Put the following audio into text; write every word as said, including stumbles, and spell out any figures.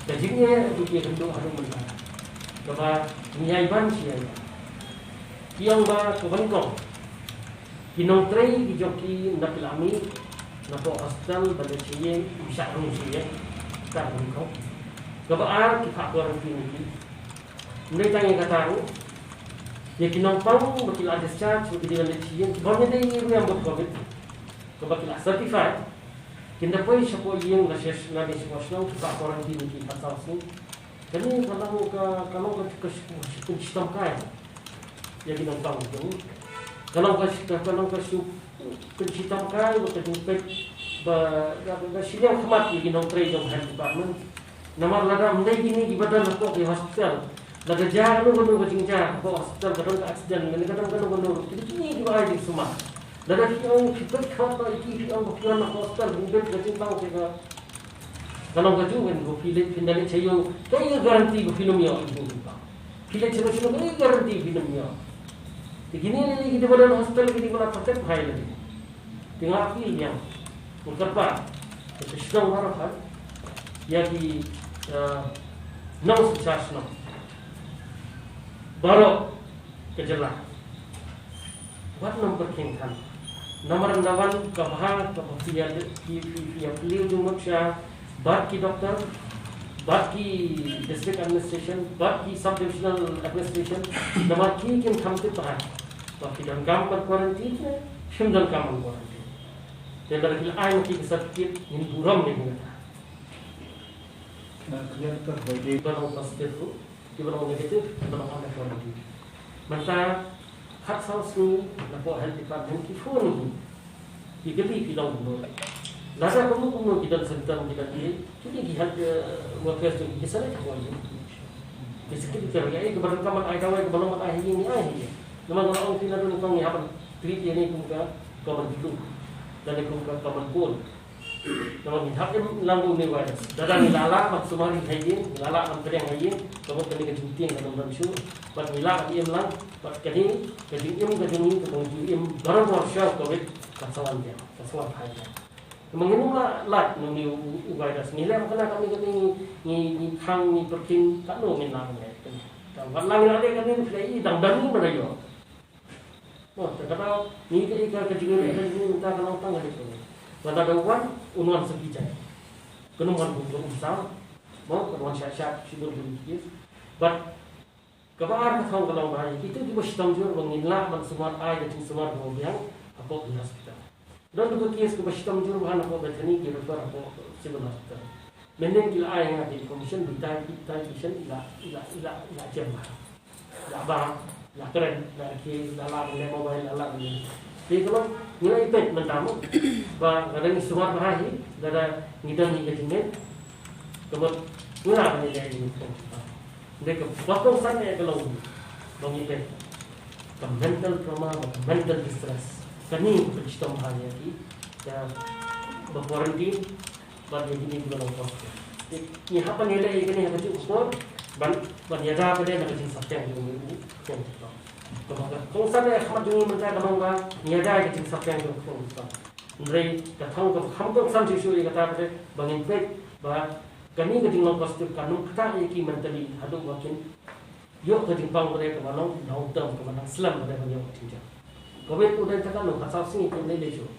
Ka jingeh ruh ki kynduh haduh mynta. Kaba ngi ïai ban shi ïai ban. Ki ong ba ka ban kong. Ki nongtrei ki jong ki na phi la mih na pdeng hospital ba da shi ïeng, u shah rung shi ïeng. Ka ban kong. Kaba ar ki phah quarantine ki. Ym dei tang ïa kata ruh. Ïa ki nongpang ba ki la discharge ba ki dei ban leit shi ïeng. Ki ban ïa dei ïa ruh ïa bad covid. Kaba ki la certify. Kin da poi shapoh ïing la sha, la dei shapoh shnong ki phah quarantine ki phah saw sngi. Kane ka long ka, ka long ka, ka, ka, ka pynshitom kai ïa ki nongpang jong ngi. Ka long ka, ka, ka long ka shu pynshitom kai ba ka jingpeit ba, ba, ba, ba shiliang khmat ïa ki nongtrei jong health department. Namar lada ym dei kine kiba don hapoh ki hospital, lada jia kano kano ka jingjia hapoh hospital, ka don ka accident, lane ka don kano kano ruh, kine, kine kiba ai jingsumar. Lada ki ong ki peit khmat ba ïa ki, ki ong ba ki wan hapoh hospital, ki peit ka jingpang te ka, ka long ka jong ngan, ko phi leit phin da leit sha ïew, kaei ka guarantee ba phin ym ïoh ïa ki jingpang? Phi leit sha ïew, kaei ka guarantee ba phin ym ïoh? Te kine lei lei ki dei ba don hospital, ki dei ba la protect bha ïa lade. Te nga appeal biang, nga kyrpad ïa ki shnong baroh, ïa ki, eh, nongsynshar shnong baroh ka jylla. Wat nym pyrkhing than. Namar ynda wan ka bha, kaba phi ïa, phi, phi, phi ïa plie jingmut sha bad ki doktor, bad ki district administration, bad ki sub divisional administration, namar ki kin kham tip bha ba phi donkam ban quarantine ne phim donkam ban quarantine. Te lada ki la ai ma ki ka certificate, ngin burom ne ngin kata. Na, kane ka bai dei. Ba long positive ruh, kiba long negative, kiba long under quarantine. Mynta, khatsaw sngi, napoh health department ki phone hi. Ki kylli phi long kumno. Lada kumno kumno ki don symptom, ki don ei, kine ki health, eh, workers jong ngi ki sa leit hapoh ïing. Ki sa kylli, ki kylli, eh, kaba donkam ban ai dawai, kaba long ban ai ha ïing, ngi ai ha ïing. Namar nga la ong phi naduh nyngkong ngi hap ban treat ïa kane kum ka common flu. Lane kum ka common cold. Namar ngi hap im lang bad une u virus. Lada ngi la lah ban sumar ha ïing, ngi la lah ban pdiang ha ïing, ka mut kane ka jingtieng kan ym don shuh. Bad ngi lah ban im lang, bad kane ka jingim ka jong ngi kaba ngi ju im barabor sha u covid kan sa wan biang, kan sa wan phai biang. Namar ngin ym lah lait na une u, u virus. Ngi leh ma kane kane kane ngi, ngi, ngi khang, ngi pyrkhing, katno ngin lah ban leh kane. Wat la ngi la leh kane, ngi leh i dang dang ngi ma la ïoh. Mo, te kata, ngi ka, ka, ka jingim, ka jingim mynta ka long tang ka jingim. Mynta da wan, un wan sa ki jait. Kan ym wan kum ka umsaw. Mo, kan wan shat shat, shibun kum ki. But, kaba ar ka thong ka long ba, kito kiba shitom jur, ba ngin lah ban sumar ai, ka jingsumar ba biang, hapoh ki hospital. Don ka case kaba shitom jur ba hapoh Bethany, ki refer hapoh Civil Hospital. Mynnin ki la ai nga ka information, bitai, bitai, patient, i la, i la, i la, i la jem bha. La ba, la kren, la ki, la la, la mobile, la la, la. Te ka long, ngi la ipet mynta mo. Ba, lada ngi sumar bha hi, lada ngi don hi ka jingmut. Ka mut, ngi la ngi la ngi. Dei ka, ba kongsan eh ka long. Ba ngi ipet. Ka mental trauma, ba ka mental distress. Kane ka shitom bha ïa ki. Ka, ba quarantine. Bad ïa kine kiba long positive. Ngi hap ban ïaleh ïa kane ha kajuh ka por ban, ban ïada pat de na ka jingsaptiang jong u, jong u. Kaba ka kongsan eh ha khmat jong ngi mynta ka long ba ngi ïada ïa ka jingsaptiang jong u. Hynrei ka thong kaba kham kongsan shuh shuh ïa kata pat de ba ngin peit ba kane ka jinglong positive kan ym ktah ïa ki mentally haduh ba kin ïoh ka jingpang pat de kaba long long term, kaba nang slem pat de ban ïoh ka jingjia. Covid u dei tang katno, khatsaw sngi, kim lei lei shuh.